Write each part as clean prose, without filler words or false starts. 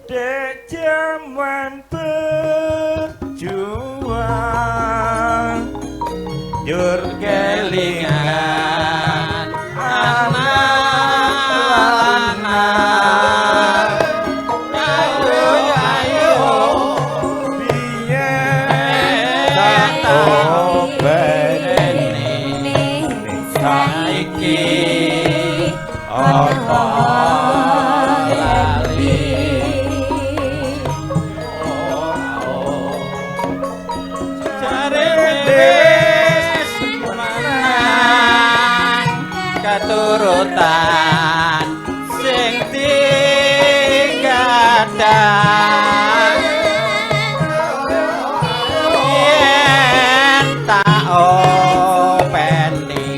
Dek jaman berjuang jur kelingan anak lanang ayo ayo biyen tak openi saiki apa lali jare wis menang keturutan sing digadang yen tak openi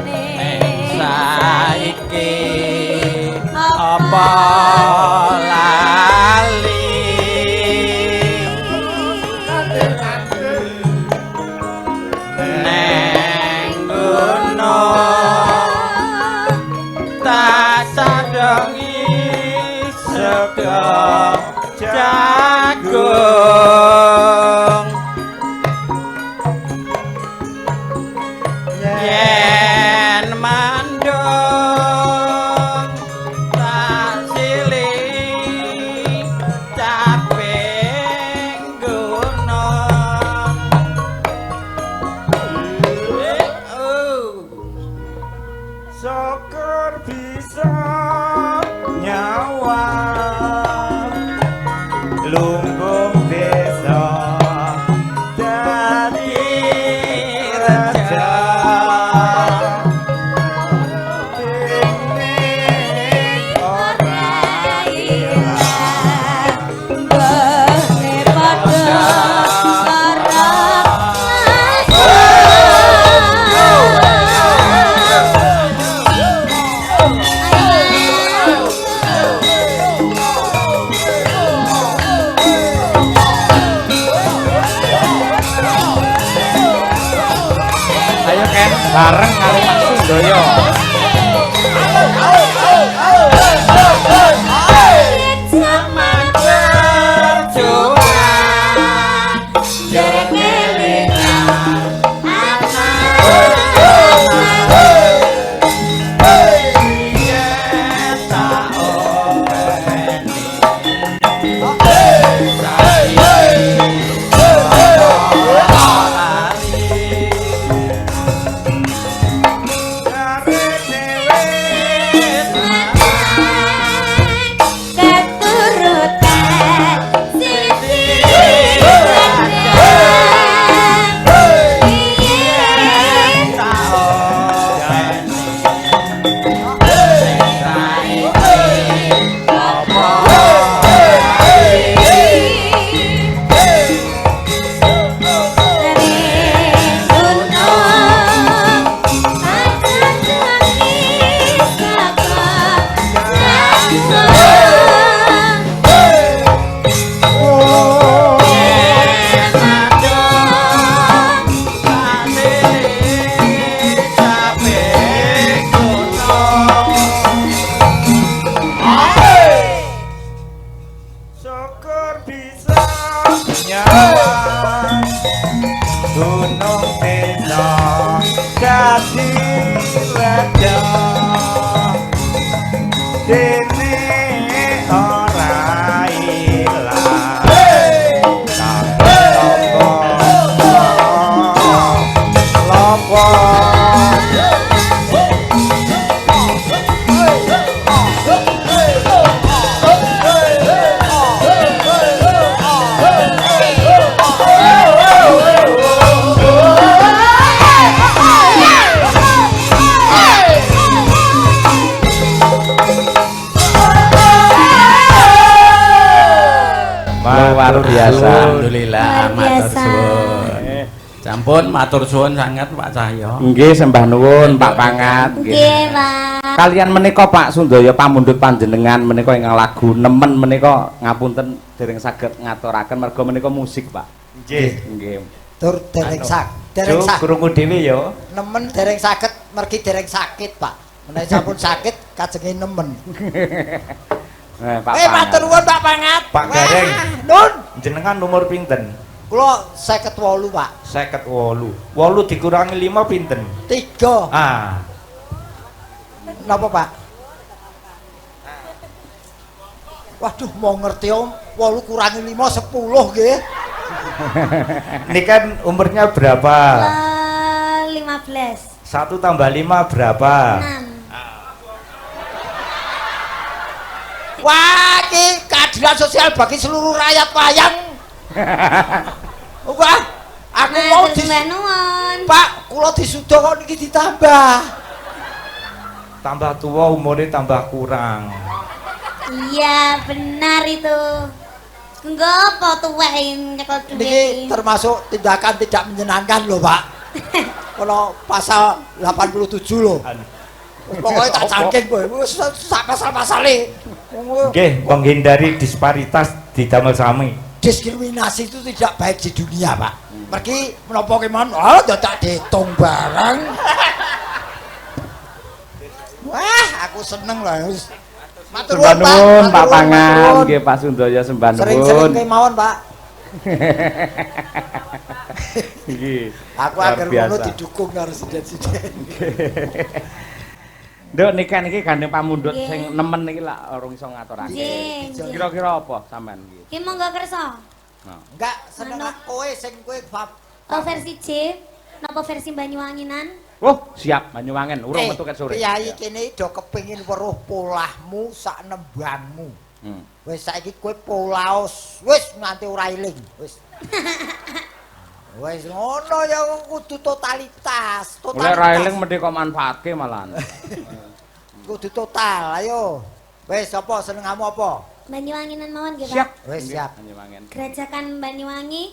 ning saiki apa lali neng gunung tak sadongi sego jagung yen mandung tak silih caping gunung. Oh. Syukur bisa nyawa lumbung desa dadi raja dene ora ilang. Mbahne padha para. Ayo Ken, bareng karo Pak Sundoyo. Zaman berjuang jur kelingan anak yen tak openi saiki apa lali. Jare dhewe Keturutan sing digadang yen Tak openi saiki apa syukur bisa nyawa gunung desa dadi raja dene ora ilang tak lopo Luar biasa. Alhamdulillah, Luar matur biasa. suwun. Sampun matur suwun sangat Pak Cahyo. Nggih, sembah nuwun Pak Pangat. Nggih, Pak. Kalian menika Pak Sundoyo pamundhut panjenengan menika ingkang lagu nemen menika ngapunten dereng saged ngaturaken merga menika musik, Pak. Nggih. Nggih. Tur dereng sak, dereng Cuk, sak. krungu dhewe ya. Nemen dereng saged mergi dereng sakit, Pak. Menawi sampun sakit kajenge nemen. Pak Eh, matur nuwun Pak Pangat. Pak Gareng. Nun. Jenengan nomor pinten? Kula 58, Pak. 58. 8 dikurangi 5 pinten? 3. Ah. Napa, Pak? Waduh, mau ngerti om, 8 kurangi 5 10 nggih. Ini kan umurnya berapa? 15. 1 tambah 5 berapa? 6. Wah, iki keadilan sosial bagi seluruh rakyat wayang. Wah, aku mau Matur di sembah nuwun. Pak, kula disuda kok niki ditambah. Tambah tua umurnya tambah kurang. Iya, benar itu. Enggak apa tuwek nyekel Niki duit. termasuk tindakan tidak menyenangkan loh, Pak. Kalau pasal 87 loh. Pokoknya tak cangking kowe. Wis sak pasal-pasale. Nggih, menghindari disparitas di damel sami. Diskriminasi itu tidak baik di dunia, Pak. Pergi menapa kemawon, oh dadak dihitung bareng. Wah, aku seneng lah. Wis. Matur Sembah nuwun, Pak. nuwun Pak Matur nuwun, Pangan, matur nuwun. nggih Pak Sundaya sembah nuwun. Sering-sering kemawon, Pak. Nggih. Aku Luar agar ngono biasa. didukung karo sinden-sinden. Nduk niki niki gandeng pamundhut Nggih. sing nemen iki lak urung iso ngaturake. Nggih, nggih. Kira-kira apa sampean iki? Ki monggo kersa. Nah. Enggak, seneng Manut. kowe sing kowe bab. Oh versi J, napa versi Banyuwanginan? Oh, siap Banyuwangen urung metu ket sore. Priyayi kene do kepengin weruh polahmu sak nembangmu. Wis saiki kowe polaos, wis nganti ora eling, wis. Wis ngono ya kudu totalitas, Mulai ra eling totalitas. mendhe kok manfaatke malahan. Kudu total, ayo. Wis apa senengamu apa? Banyuwanginan mawon nggih, Pak. Siap. Wis siap. Banyuwangen. Gerajakan Banyuwangi.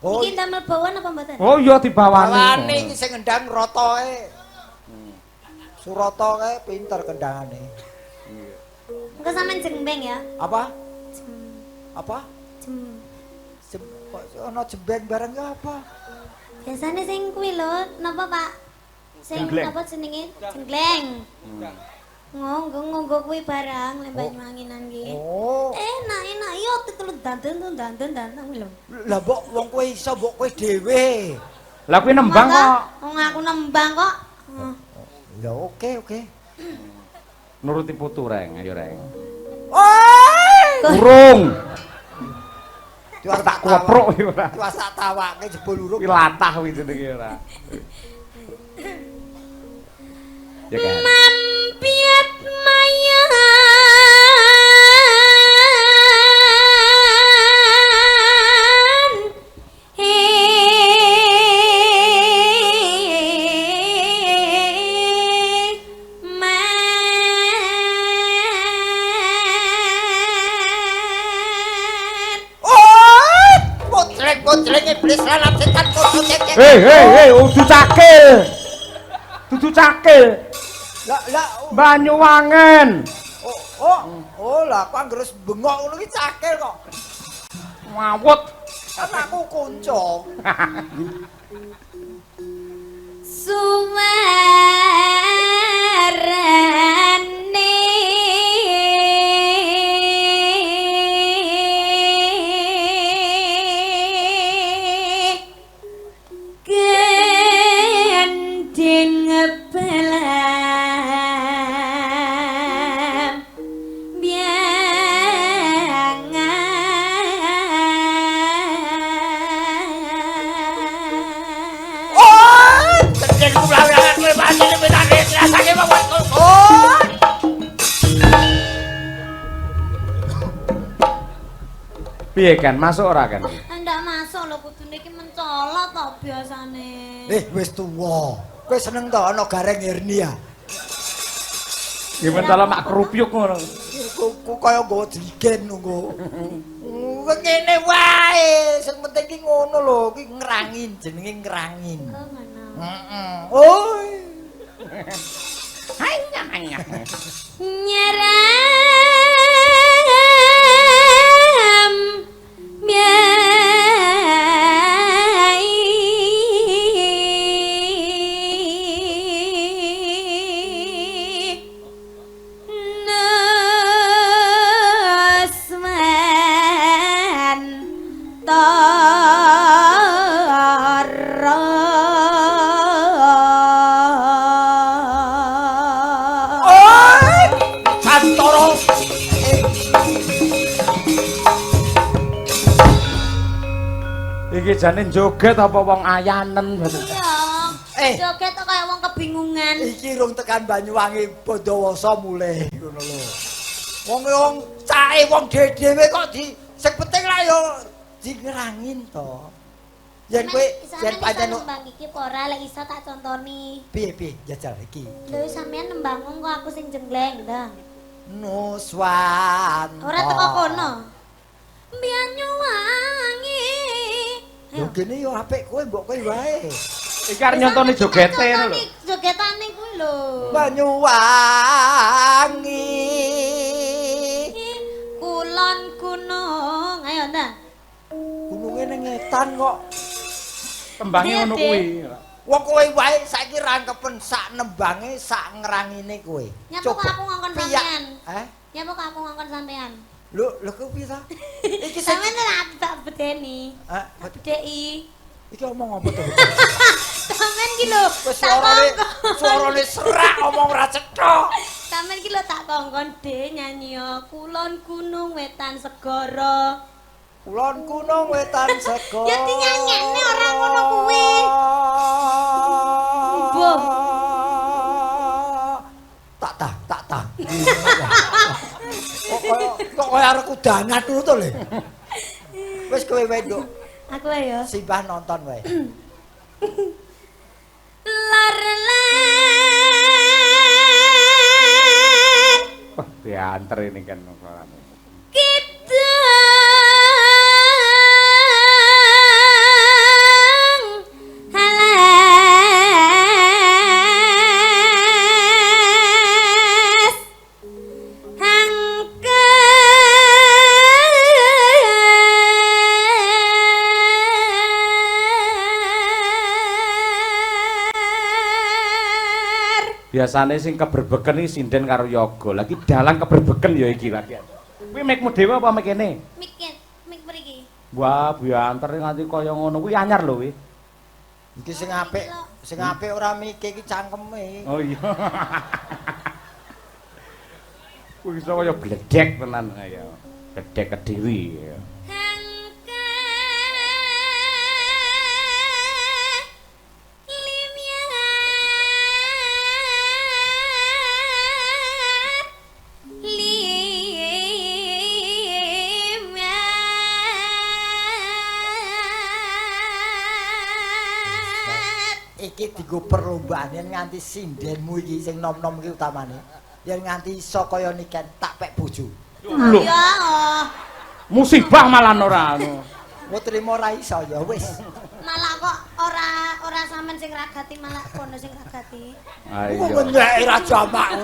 Oh, Iki damel bawon apa mboten? Oh iya dibawani. bawane iki sing ngendang rotoe. Surata kae pinter kendangane. Engko sampean jembeng ya. Apa? Jem, Apa? jem. Jem, kok ana jembeng bareng ya apa? Biasane sing kuwi lho, napa Pak? Sing Jenggleng. napa jenenge? Jenggleng. Ngonggo ngonggo kuwi barang lek Banyuwanginan ki. Oh. Enak enak yo tetelu danten danten danten kuwi lho. Lah mbok wong kowe iso mbok kowe dhewe. Lah kuwi nembang Monggo, kok. Wong aku nembang kok. Oh. Ya oke oke. Nuruti putu reng, ayo reng. Oi! Urung. Tiwas Tak kuwepruk iki ora. Tiwas tak tawake jebul urung. Kuwi latah kuwi jenenge ora. Ya kan. Mampiat mayan man. Oi! Potrek-potrek iblis lanap setan kudu cekek. Hei hei hei, udu cakil. Dudu cakil. Lah lah Banyuwangen. oh oh oh lah aku anggere wis bengok ngono iki cakil kok. Ngawut. Kan aku kunco. Suwarane gending belam biangan. Oh! Gendeng kulawangan kowe pancen petane rasake mawon. Oh! Piye kan masuk ora kan? Ndak masuk lho kudune iki mencolot to biasane. Eh wis tuwa. Kowe seneng to ana gareng hernia. Ya mencolot mak krupyuk ngono. Ku kaya nggawa jligen nunggu. Kowe ngene wae, sing penting ki ngono lho, ki ngrangin jenenge ngrangin. Oh ngono. Heeh. Oi. Nyeram miai Iki jane joget apa wong ayanen? Iya. Joget kok kaya wong kebingungan. Iki rung tekan Banyuwangi Bondowoso mulih ngono lho. Wong wong cahe wong dhewe kok di sing penting lah yo dingerangin to. Yen kowe yen pancen nembang iki apa ora lek iso tak contoni. Piye-piye jajal iki. Lho sampean nembang kok aku sing jengleng ta. Nuswan. Ora teko kono. Banyuwangi. Yo kene yo apik kowe mbok kowe wae. Iki arep nyontoni jogete ngono lho. Jogetane kuwi lho. Banyuwangi. Kulon gunung. Ayo nda. Gununge ning ngetan kok. Tembange ngono kuwi. Wong kowe wae saiki rangkepen sak nembange sak ngrangine kowe. Nyapa kok aku ngongkon sampean? Eh? Nyapa kok aku ngongkon sampean? Lho, lho kok piye ta? Iki sampean tak bedeni. Heh, bedeki. Iki omong apa to? Sampean ki lho, tak kongkon. Suarane serak omong ora cetha. Sampean ki lho tak kongkon de nyanyi kulon gunung wetan segara. Kulon gunung wetan segara. Ya dinyanyekne ora ngono kuwi. Mbuh. Tak tak tak tak. Kok kaya arep kudangan dulu to le. Wis kowe wae, Nduk. Aku ae ya. Simbah nonton wae. Lar lar. Wah, dianter ini kan suarane. Kidang alas hangker Biasane sing keberbeken iki sinden karo yoga. Lagi dalang keberbeken ya iki lagi. Kuwi mikmu dhewe apa mik kene? Mik mik mriki. Wah, bianter nganti kaya ngono kuwi anyar lho kuwi. Iki sing apik, sing apik ora mike iki cangkeme. Oh iya. Kuwi iso kaya bledek tenan ya. Bledek Kediri ya. Iki dienggo perlombaan yen nganti sindenmu iki sing nom-nom iki utamane. Yen nganti iso kaya niken tak pek bojo. Lho. Ya. Oh. Musibah malah ora anu. Mau trimo ora iso ya wis. Malah kok ora sampean sing ragati malah kono sing ragati. Ah iya. Kok nyek ra jamak.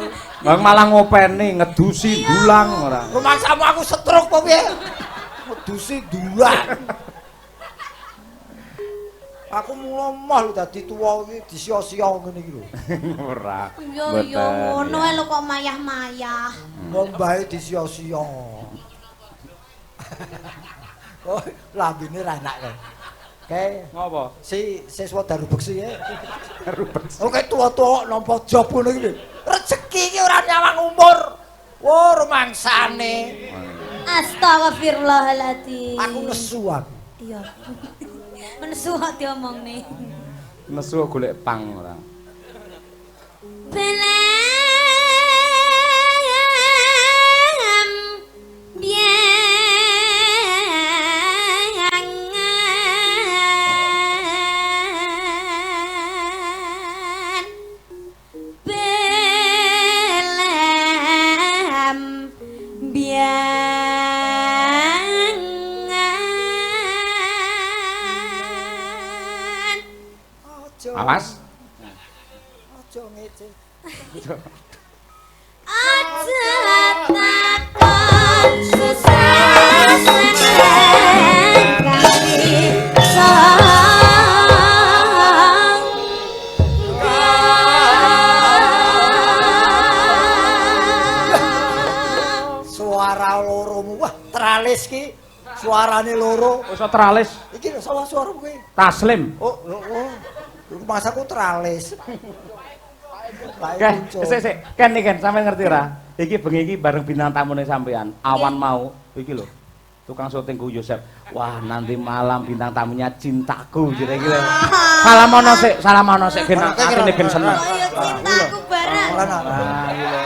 Malah ngopeni ngedusi dulang ora. Rumangsamu aku stroke apa piye? Ngedusi dulang. Aku mula moh lho dadi tuwa iki disia-sia ngene iki lho. Ora. Yo yo ngono ae lho kok mayah-mayah. Wong bae disia-sia. Oh, lambene ra enak kok. Kae ngopo? Si siswa Daru Beksi e. Daru Beksi. Oke tuwa-tuwa nampa job ngono iki lho. Rezeki iki ora nyawang umur. Wo rumangsane. Astagfirullahaladzim. Aku nesu aku. Iya. Nesu kok diomongne. Nesu golek pang ora. Belam biangan belam biangan. Awas. Aja ngece. Aja takon susah seneng kali sangga. Suara loromu wah tralis ki. Suarane loro. Wis tralis. Iki lho sapa suaramu kuwi? Taslim. Oh, oh. Masaku tralis. Ken, sik sik, Ken iki Ken, sampean ngerti ora? Iki bengi iki bareng bintang tamune sampean, awan mau iki lho. Tukang syutingku Yosep. Wah, nanti malam bintang tamunya cintaku jere iki lho. Salamono sik, salamono sik ben atine ben seneng. Kok ya cintaku barang. Ah, iya lho.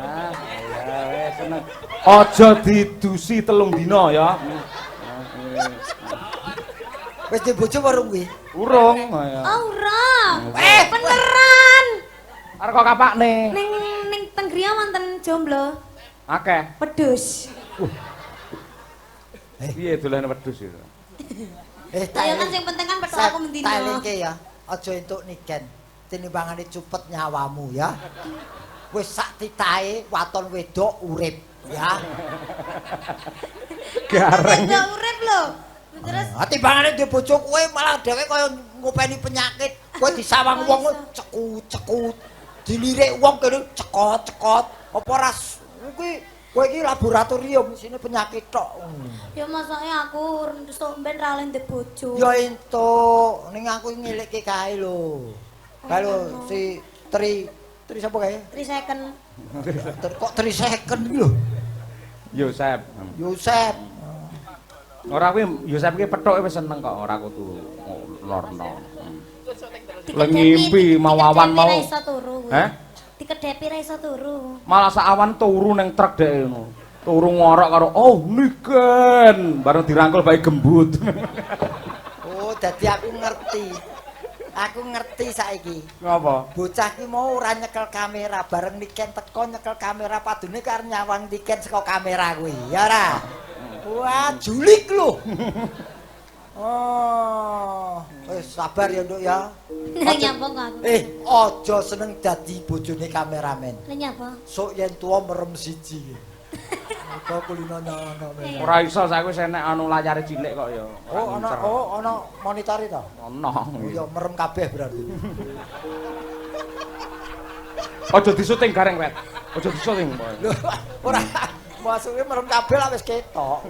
Ah, iya wis seneng. Aja didusi 3 dina ya. Wis di bojo warung kuwi. Urung. Oh, ora. Eh, Beneran. Arep kok kapakne? Ning ning teng griya wonten jomblo. Akeh. Wedhus. Piye dolan wedhus itu? Eh, Lah ya kan sing penting kan petuk aku mendino. Tak elingke ya. Aja entuk niken. Tinimbangane cupet nyawamu ya. Wis sak titahe waton wedok urip ya. Gareng. Wedok urip lho. Terus Ah, timbangane duwe bojo kowe malah dhewe kaya ngopeni penyakit. Kowe disawang wong cekut-cekut. Dilirik wong kene cekot-cekot. Apa ora kuwi kowe iki laboratorium isine penyakit tok. ya masake aku sok ben ra oleh ndek bojo. Ya entuk, ning aku ngelikke kae lho. Kae lho si Tri Tri sapa kae? 3 second. Kok 3 second iki lho. Yosep. Yosep. Ora kuwi Yosep ki pethuke wis seneng kok ora kudu lorno. Lah ngimpi mau awan mau. Ra iso turu kuwi. Heh? Dikedhepi ra iso turu. Malah sak awan turu ning truk dhek ngono. Turu ngorok karo oh niken, bareng dirangkul bae gembut. Oh, dadi aku ngerti. Aku ngerti saiki. Ngapa? Bocah ki mau ora nyekel kamera, bareng Niken teko nyekel kamera padune karo nyawang Niken saka kamera kuwi. Ya ora? Wah, julik lho. Oh, wis sabar ya, Nduk ya. Lah nyapa kok aku? Eh, aja seneng dadi bojone kameramen. Lah nyapa? Sok yen tuwa merem siji. Muga kulino nyono. Ora iso saiki wis enek anu layare cilik kok ya. Oh, ana oh ana monitore to? Ono. Oh ya merem kabeh berarti. Aja disuting gareng, Wet. Aja disuting. Lho, ora masuke merem kabeh lah wis ketok.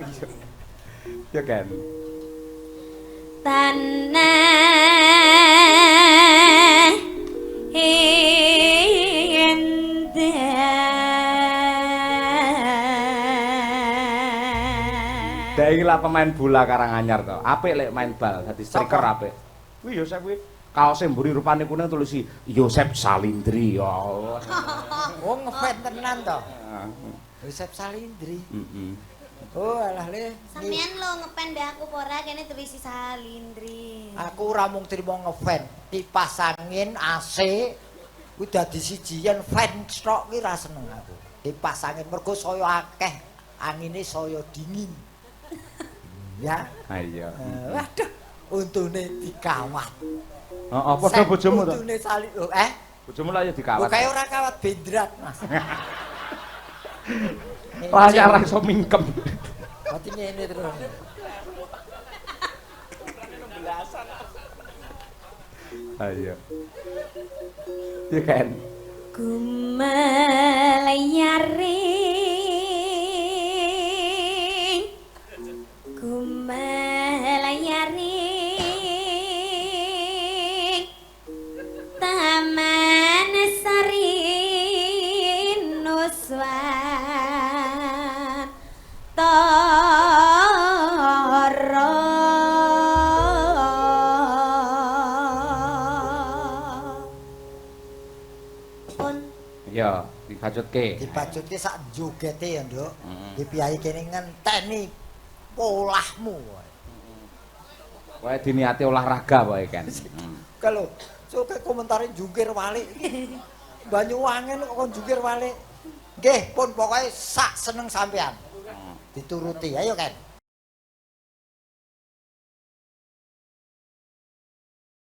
Ya kan. Tanah indah. Dek iki lah pemain bola Karanganyar to. Apik lek main bal, dadi striker apik. Kuwi Yosep kuwi kaose mburi rupane kuning tulisi Yosep Salindri. Ya Allah. Oh, ngefan tenan to. Yosep Salindri. Heeh. Oh, alah le. Sampeyan lho ngepen mbek aku apa ora kene tulisi Salindri. Aku ora mung trimo ngefan, kipas angin, AC kuwi dadi siji yen fan tok kuwi ra seneng aku. Kipas angin mergo saya akeh, angine saya dingin. Ya. Ha iya. Waduh, untune dikawat. Heeh, padha bojomu to. Untune sali Bojomu lah ya dikawat. Kok kae ora kawat bendrat, Mas. Lah ora iso mingkem. Berarti ngene terus. Ha iya. Ya kan. Gumelayaring gumelayaring Taman Sari Nuswantara. Pun Ya, dibacutke. Dibacutke sak jogete ya, Nduk. Iki piyayi kene ngenteni polahmu. Wae diniati olahraga wae kan. Kalau soke komentare jungkir walik. Banyuwangen kok kon jungkir walik. Nggih, pun pokoke sak seneng sampean. Dituruti, ayo kan.